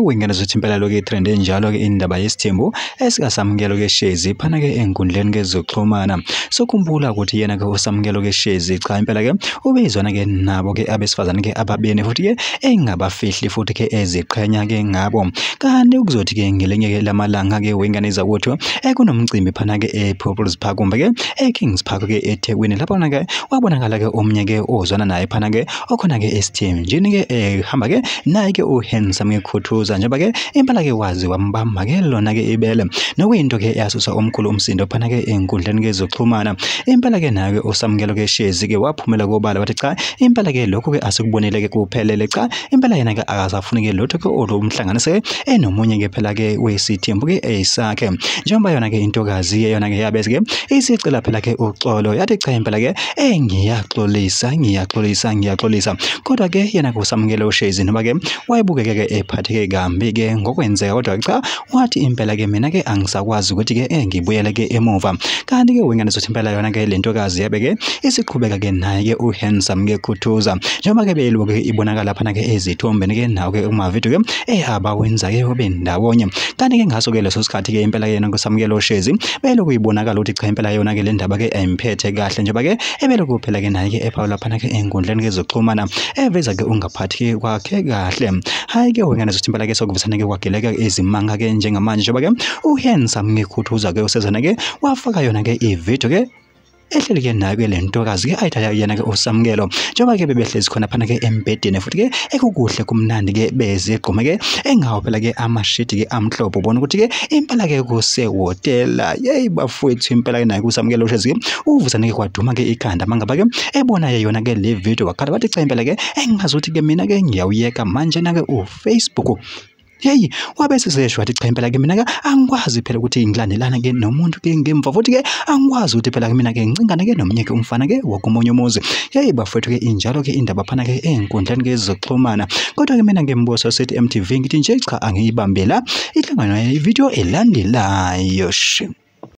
Wengane zothi impela lokhu i-trend enjalo-ke indaba yesithembu esikaSamukelo-ke Shezi phana-ke enkundleni-ke zokuxhumana. Sokhumbula ukuthi yena-ke uSamukelo-ke Shezi cha impela-ke ubezwana-ke nabo-ke abesifazane-ke ababini futhi-ke engabafihli futhi-ke eziqhenya-ke ngabo. Kanti kuzothi-ke ngelinye-ke lamalanga-ke wengane zakwethu kunomcimbi phana-ke e-People's Park kumbe-ke e-Kings Park-ke eThekwini, lapho-ke wabonakala-ke omunye-ke ozwana naye phana-ke okhona-ke esithenjini-ke ehamba-ke naye-ke uHandsome Khuthuza, njengoba-ke impela-ke wazi wambamba-ke lona-ke ibele, nokuyinto-ke eyasusa omkhulu umsindo phana-ke enkundleni-ke zokuxhumana. Impela-ke naye-ke uSamukelo-ke Shezi-ke waphumela kobala wathi cha impela-ke lokhu-ke asikubonile-ke kuphelele, cha impela yena-ke akasafuni-ke lutho-ke olumhlanganise enomunye-ke phela-ke wesithembu-ke esakhe. Njengoba yona-ke intokazi yona-ke yabe-ke isicela phela-ke uxolo, yathi cha impela-ke ngiyaxolisa ngiyaxolisa ngiyaxolisa. Kodwa-ke yena-ke uSamukelo Shezi noma-ke wayebukeke-ke ephatheke kambi-ke ngokwenzeka, kodwa cha wathi impela-ke mina-ke angisakwazi ukuthi-ke ngibuyele-ke emuva. Kanti-ke wengane zothi impela yona-ke le ntokazi yabe-ke isiqhubeka-ke naye-ke uHandsome-ke Khuthuza, njengoba-ke beyiloku ibonakala laphana-ke ezithombeni-ke nawo-ke kumavidiyo-ke abawenza-ke bendawonye. Kanti-ke ngaso-ke leso sikhathi-ke impela yena kuSamukelo Shezi beloku ibonakala ukuthi cha impela yona-ke le ndaba-ke ayimphethe kahle, njengoba-ke ebeloku phela-ke naye-ke ephawula laphana-ke enkundleni-ke zokuxhumana eveza-ke ungaphathi kwakhe kahle. Hhayi-ke wengane zothi impela-ke sokuvusana-ke kwageleka izimanga-ke njengamanje, njengoba-ke uHandsome Khuthuza-ke usezana-ke wafaka yona-ke ividiyo-ke ehleli-ke nayo-ke le ntokazi-ke ayithatha yena-ke uSamukelo, njengoba-ke bebehlezi khona phana-ke embhedeni futhi-ke ekukuhle kumnandi-ke bezigqume-ke engawo phela-ke amashidi-ke amhlophe, ubona ukuthi-ke impela-ke kusehhotela. Yeyi bafowethu, impela-ke naye kuSamukelo Shezi-ke uvusane-ke kwaduma-ke ikhanda mangaba-ke ebona yona-ke le video, wakhala wathi cha impela-ke engazuthi-ke mina-ke ngiyawuyeka manje-na-ke uFacebook. Hey, wabe sesesho wathi cha impela-ke mina-ke angikwazi phela ukuthi ngilandelana-ke nomuntu-ke ngemva, futhi-ke angikwazi ukuthi phela mina-ke ngincingane-ke nomunye-ke umfana-ke wakomunye umuzi. Hey bafowethu-ke injalo-ke indaba phana-ke ey'nkundleni-ke zokuxhumana. Kodwa-ke mina ngembuso sithi MTV ngithi nje cha angiyibambela ihlangano yevidiyo elandelayo.